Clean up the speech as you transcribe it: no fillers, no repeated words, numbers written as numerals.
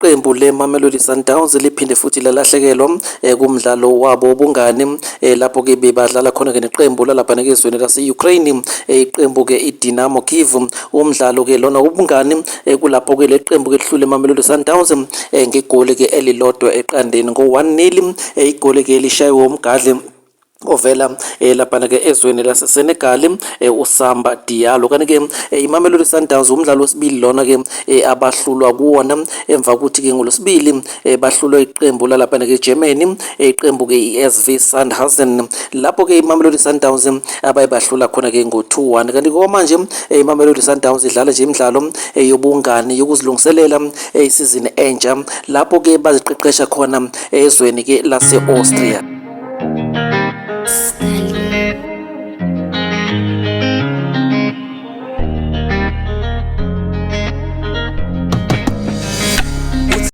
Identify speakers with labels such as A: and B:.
A: Iqembu leMamelodi Sundowns liphinde futhi lalahlekelwa kumdlalo wabo wobungani lapho-ke bebadlala khona-ke neqembu lalapha-ke ezweni lase-Ukraine, iqembu-ke iDinamo Kiev. Umdlalo-ke lona wobungani, kulapho-ke le qembu-ke lihlule iMamelodi Sundowns ngegoli-ke elilodwa eqandeni ngo-1-0, igoli-ke lishayiwe umgadli ovela laphana-ke ezweni laseSenegal, uSamba Diallo. Kanti-ke iMamelodi Sundowns umdlalo wesibili lona-ke abahlulwa kuwona emva kokuthi-ke ngolwesibili bahlulwa iqembu lalaphana-ke eGermany, iqembu-ke i-SV Sandhausen, lapho-ke iMamelodi Sundowns abaye bahlula khona-ke ngo-2-1. Kanti kwamanje iMamelodi Sundowns idlala nje imidlalo yobungani yokuzilungiselela isizini entsha, lapho-ke baziqeqesha khona ezweni-ke lase-Austria.